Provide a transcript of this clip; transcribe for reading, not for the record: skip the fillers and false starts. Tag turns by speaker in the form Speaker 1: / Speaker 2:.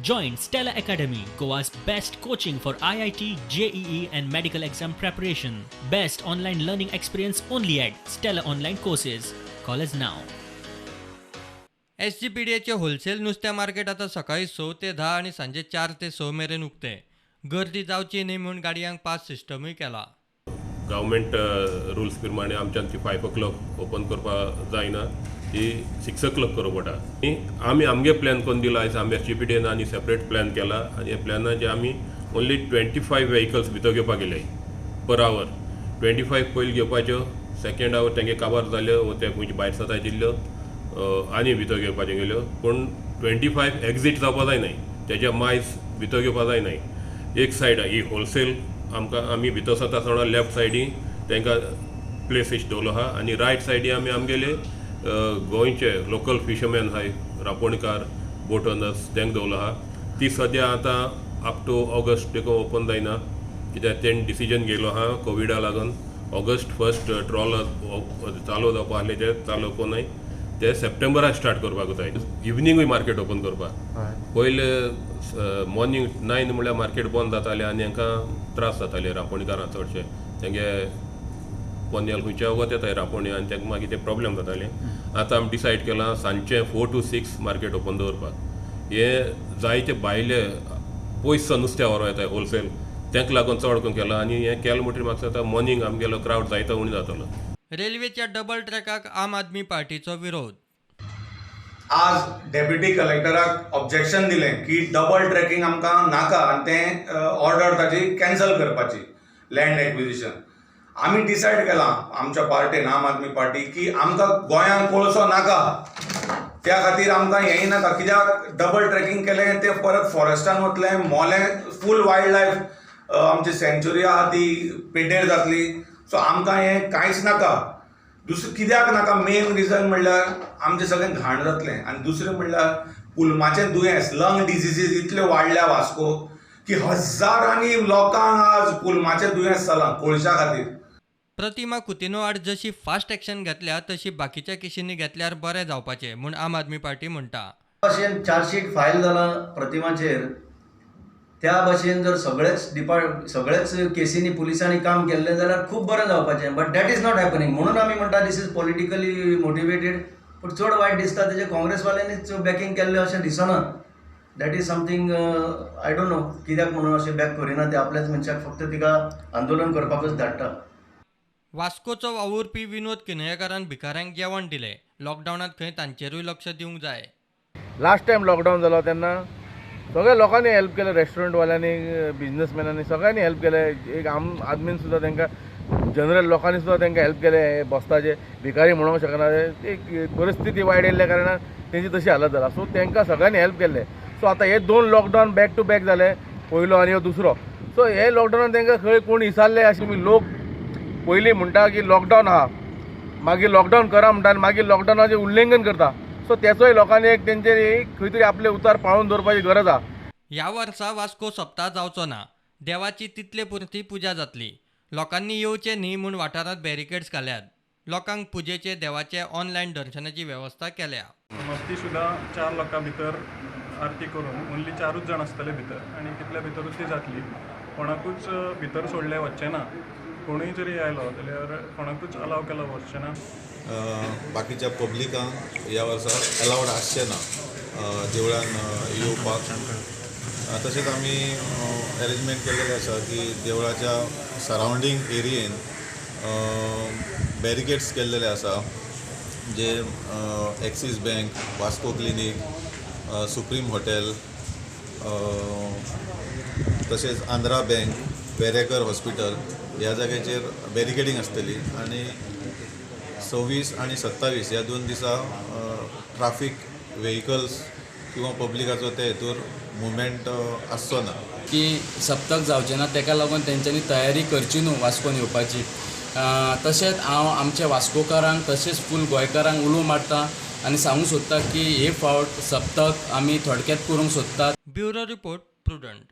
Speaker 1: Join Stella Academy, Goa's best coaching for IIT, JEE, and medical exam preparation. Best online learning experience only at Stella Online Courses. Call us now.
Speaker 2: एसजीपीडीएचे wholesale नुस्त्या market आतां सकाळीं 6 ते 10 आनी सांजे 4 ते 6 मेरेन उक्तें. गर्दी जावची न्ही म्हूण गाडयांक पास सिस्टमूय केला.
Speaker 3: गव्हर्मेंट रुल्स प्रमाणे आमच्यान ती 5 ओ क्लॉक ओपन करपाक जायना, ती 6 ओ क्लॉक करूंक पडटा. आनी आमी आमगे प्लॅन करून दिला आयज. आमी एसजीपीडीएन आनी सेपरेट प्लॅन केला आनी ह्या प्लॅनाचे आमी ओन्ली 25 वेहिकल्स भितर घेवपाक गेले पर आवर. 25 पयलीं घेवपाच्यो, सेकेंड our तेंगे काबार जाल्यो वो ते खंयचे भायर सताय तितल्यो आनी भितर घेवपाच्यो गेल्यो, पूण 25 एक्झीट जावपा जायनाय, तेज्या मायज भितर घेवपा जायनाय. एक सायड ही होलसेल आमकां आमी भितर सरता आसतना लेफ्ट सायडी तांकां प्लेसीस दवरलो आहा आनी रायट सायडी आमी आमगेले गोंयचे लोकल फिशरमॅन आहाय, रांपोणकार, बोट ओनर्स, तांकां दवरलो आहा. ती सद्या आतां अप टू ऑगस्ट देखून ओपन जायना, कित्याक तेणें डिसिजन घेयलो आहा, कोविडा लागून ऑगस्ट 1 ट्रॉलर चालू जावपा आहले, ते चालू कोन्नाय, ते सप्टेंबराक स्टार्ट करपाक जाय. इवनिंगूय मार्केट ओपन करपाक. पयले मॉर्निंग 9 म्हणल्यार मार्केट बंद जातालें आनी हांकां त्रास जाताले. रांपोणकारां चडशे तेंगे पोन्याल खंयच्या वगत येताय रांपोणी आनी तांकां मागीर ते प्रॉब्लेम जाताले. आतां आमी डिसायड केलां सांजचें 4 टू 6 मार्केट ओपन दवरपाक. हे जायते भायले पयस नुस्तें व्हरों येताय होलसेल, तांकां लागून चड करून केलां. आनी हें केलें म्हणटकीर म्हाका दिसता मॉर्निंग आमगेलो क्रावड जायतो उणें जातलो.
Speaker 2: रेल्वेच्या डबल ट्रॅकाक आम आदमी पार्टीचो विरोध.
Speaker 4: आज डेप्युटी कलेक्टराक ऑब्जेक्शन दिलें की डबल ट्रॅकिंग आमकां नाका आनी तें ऑर्डर ताची कॅन्सल करपाची. लँड एक्विजिशन आमी डिसायड केलां आमच्या पार्टेन, आम आदमी पार्टी, की आमकां गोंयांत कोळसो नाका. त्या खातीर आमकां हेंय नाका, कित्याक डबल ट्रॅकिंग केलें तें परत फॉरेस्टान वतलें. मोलें फूल वायल्ड लायफ आमची सँच्युरी आहा ती पेड्डेर जातली. सो आमकां हें कांयच नाका. दुसरें कित्याक नाका, मेन रिजन म्हणल्यार आमचें सगळें घाण जातलें आनी दुसरें म्हणल्यार पुलमाचें दुयेंस, लंग डिजिजीस इतल्यो वाडल्या वास्को की हजारांनी लोकांक आज पुलमाचें दुयेंस जालां कोळशा खातीर.
Speaker 2: प्रतिमा कुतिनो आड जशी फास्ट एक्शन घेतल्या तशी बाकीच्या केशींनी घेतल्यार बरें जावपाचें म्हूण आम आदमी पार्टी म्हणटा.
Speaker 5: भाशेन चार्जशीट फायल जालां प्रतिमाचेर, त्या भाशेन जर सगळेच डिपार्ट सगळेच केसींनी पुलिसांनी काम केल्लें जाल्यार खूब बरें जावपाचें, but that is not happening. म्हणून आमी म्हणटा, this is politically motivated. पूण चड वायट दिसता तेजें काँग्रेसवाल्यांनीच बॅकींग केल्लें अशें दिसना. That is something I don't know, कित्याक म्हणून अशें बॅक करिना ते आपल्याच मनशाक, फक्त तिका आंदोलन करपाकूच धाडटा.
Speaker 2: वास्कोचो वावुरपी विनोद किनयेकारान भिकाऱ्यांक जेवण दिलें. लॉकडावनांत खंय तांचेरूय लक्ष दिवंक जाय.
Speaker 6: लास्ट टायम लॉकडावन जालो तेन्ना सगळ्या लोकांनी हेल्प केलें, रेस्टॉरंटवाल्यांनी, बिजनसमॅनांनी, सगळ्यांनी हेल्प केलें. एक आम आदमीन सुद्दां तांकां, जनरल लोकांनी सुद्दां तांकां हेल्प केलें. हे बसताचे भिकारी म्हणूंक शकना, एक परिस्थिती वायट येयल्ल्या कारणान तेंची तशी हालत जाला. सो तांकां सगळ्यांनी हेल्प केल्लें. सो आतां हे दोन लॉकडावन बॅक टू बॅक जाले, पयलो आनी हो दुसरो. सो हे लॉकडावनान तांकां खंय कोण विचारले अशें तुमी? लोक पयलीं म्हणटा की लॉकडावन आहा, मागीर लॉकडावन करा म्हणटा आनी मागीर लॉकडावनाचें उल्लंघन करता. सो तेचोय लोकांनी एक तेंचेर एक खंय तरी आपले उतार पाळून दवरपाची गरज आहा.
Speaker 2: ह्या वर्सा वास्को सप्ता जावचो ना. देवाची तितले पुरती पुजा जातली. लोकांनी येवचें न्ही म्हूण वाठारांत बॅरिकेड्स घाल्यात. लोकांक पुजेचे, देवाचे ऑनलायन दर्शनाची वेवस्था केल्या.
Speaker 7: मस्ती सुद्दां चार लोकां भितर आरती करून, ओन्ली चारूच जाण आसतले भितर आनी तितल्या भितरूच ती जातली. कोणाकूच भितर सोडलें वचचें ना. कोणूय जरी आयलो जाल्यार कोणाकूच अलाव केलो वचचें ना.
Speaker 8: बाकीच्या पब्लिकांक ह्या वर्सा अलावड आसचें ना देवळान येवपाक. तशेंच आमी एरेंजमेंट केल्लेलें आसा की देवळाच्या सरावंडींग एरियेन बॅरिकेड्स केल्लेले आसा, जे axis bank, Vasco clinic, supreme hotel, तशेंच आंध्रा बँक, वेरेकर हॉस्पिटल ह्या जाग्याचेर बॅरिकेडींग आसतली. आनी 26 आनी 27 ह्या 2 दिसा ट्राफीक वेहिकल्स किंवा पब्लिकाचो ते हेतूर मुवमेंट आसचो ना.
Speaker 9: की सप्तक जावचें ना, ताका लागून तेंच्यांनी तयारी करची न्हू वास्कोन येवपाची. तशेंच हांव आमच्या वास्कोकारांक तशेंच फूल गोंयकारांक उलो मारता आनी सांगूंक सोदता की हे फावट सप्तक आमी थोडक्यात करूंक सोदतात.
Speaker 2: Bureau report, prudent.